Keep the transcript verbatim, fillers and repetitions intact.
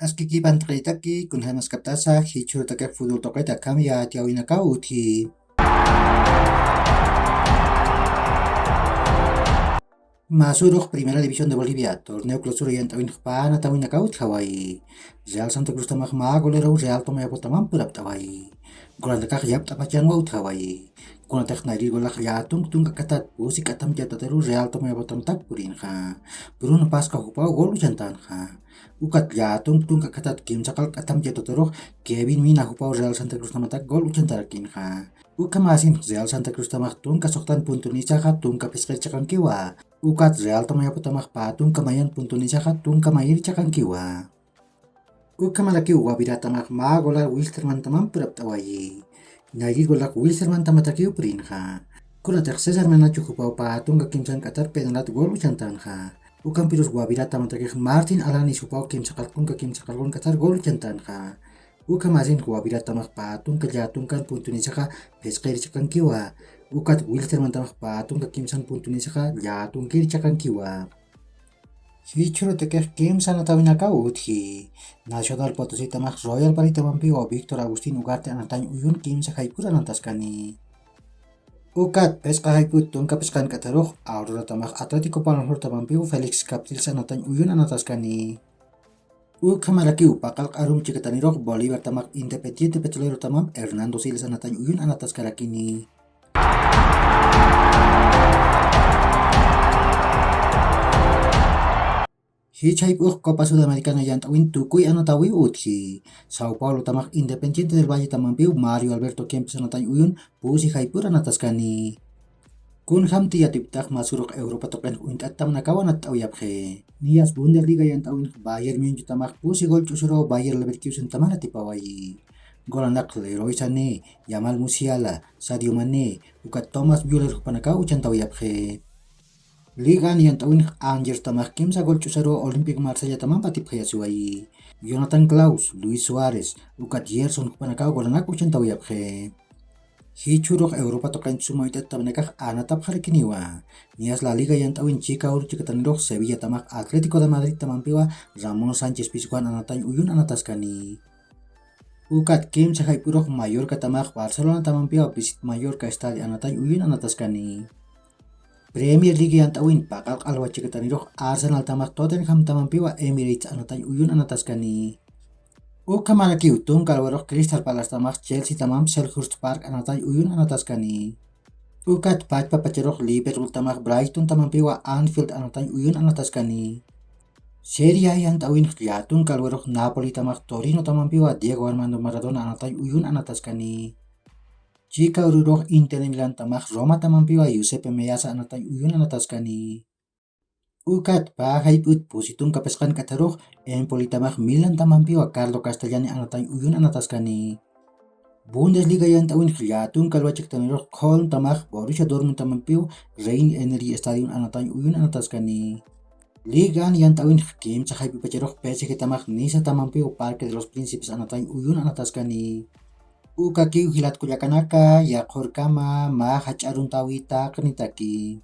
Askiki pantqitaki, kunjamaskaptasa, jichhurutaki fútbol tuqita akham yatiyäwinakaw utji. Masurux Primera División de Bolivia, torneo clausura yant'äwinx pä anatäwinakaw utjawayi. Real Santa Cruztamax mä goleraw Real Tomayapotaman purapt'awayi. Golanakax yapt'apachanwa utjawayi. Kunatix nayrir golax llätunk tunka k'atat pusi k'atam yatataru Real Tomayapotamtak purinxa. Bruno Pascua jupaw gol uchantänxa. Ukat llätunk tunka k'atat kimsaqal k'atam yatatarux Kevin Mina jupaw Real Santa Cruztamatak gol uchantarakinxa. Ukhamasin Real Santa Cruztamax tunka suxtan puntunïsaxa tunka phisqir chiqankiwa. Ukat Real Tomayapottamax pä tunka mayan puntunïsaxa tunka mayir chiqankiwa. Ukhamarakiw Guaviratamax mä golar Wilstermantamam purapt'awayi. Nayrir golax Wilstermantamatakiw purinxa. Kunatix César Menacho jupaw pä tunka kimsan k'atar penalat gol uchantänxa. Ukampirus Guaviratamatakix Martin Alanis jupaw kimsaqal tunka kimsaqal gun k'atar gol uchantänxa. Ukhamasin Guaviratamax pä tunka llätunkan puntunïsaxa phisqir chiqankiwa. Ukat Wilstermantamx pä tunka kimsan puntunïsaxa llätunkir chiqankiwa. Jichhürutakix kimsa anatäwinakaw utji. Nacional Potositamax Royal Paritamampiwa Víctor Agustín Ugarte anatañ uyun kimsa jayp'ur anataskani. Ukat phisqa jayp'ut tunka phisqan k'atarux Auroratamax Atlético Palmajurtamampiw Félix Capdils anatañ uyun anataskani. Ukhamarakiw paqallq arum chikatanirux Bolivartamax Independiente Petrolerotamam Hernando Siles anatañ uyun anataskarakini. Jichhayp'ux Copa Sudamericana yant'äwin tukuy anatäwiw utji. Sao Paulotamax Independiente del Valletamampiw Mario Alberto Kempes anatañ uyun pusi jayp'ur anataskani. Kunjamti yatipktax masurux Europa tuqinx uñt'attamnakaw anatt'awayapxi. Niyas Bundesliga yant'äwinx Bayern Munchtamax pusi gol ch'usuraw Bayer Leverkusentamar atipawayi. Golanakx Leroy Sané, Yamal Musiala, Sadio Mané, ukat Thomas Müller jupanakaw uchantawayapxi. Liga yant'äwinx Angers tamax kimsa gol ch'usaru Olympique Marsellataman patipxayasiwayi. Jonathan Claus, Luis Suárez, ukat Gerson jupanakaw golanak uchantawayapxi. Jichhürux Europa tuqinch suma uñt'at tamanakax anatapxarakiniwa. Niyas La Liga yant'äwin chika uru chikatanirux Sevilla tamax Atlético de Madrid tamampiwa Ramón Sánchez Pizjuán anatañ uyun anataskani. Ukat kimsa jayp'urux Mallorca tamax Barcelona tamampiwa Visit Mallorca Stadi anatañ uyun anataskani. Premier League yant'äwin paqallq alwa chikatanirux Arsenal tamax Tottenham tamampiwa Emirates anatañ uyun anataskani. Ukhamarakiw tunka alwarux Crystal Palace tamax Chelsea tamam Selhurst Park anatañ uyun anataskani. Ukat pachpa pacharux Liverpool tamax Brighton tamampiwa Anfield anatañ uyun anataskani. Serie A yant'äwinx llätunka alwarux Napoli tamax Torino tamampiwa Diego Armando Maradona anatañ uyun anataskani. Chika ururux Inter de Milán tamax Roma tamampiwa Giuseppe Meazza anatañ uyun anataskani. Ukat pä jayp'ut pusi tunka phisqan k'atharux Empoli tamax Milan tamampiwa Carlo Castellani anatañ uyun anataskani. Bundesliga yant'äwinx llätunka alwa chikatanirux Köln tamax Borussia Dortmund tamampiw Rhein Energy Stadium anatañ uyun anataskani. Liga yant'äwinx kimsa jayp'u pacharux P S G tamax Niza tamampiw Parque de los Príncipes anatañ uyun anataskani. Ukakiw jilat kullakanaka, yaqhurkama mä jach'a aruntäwi taqinitaki.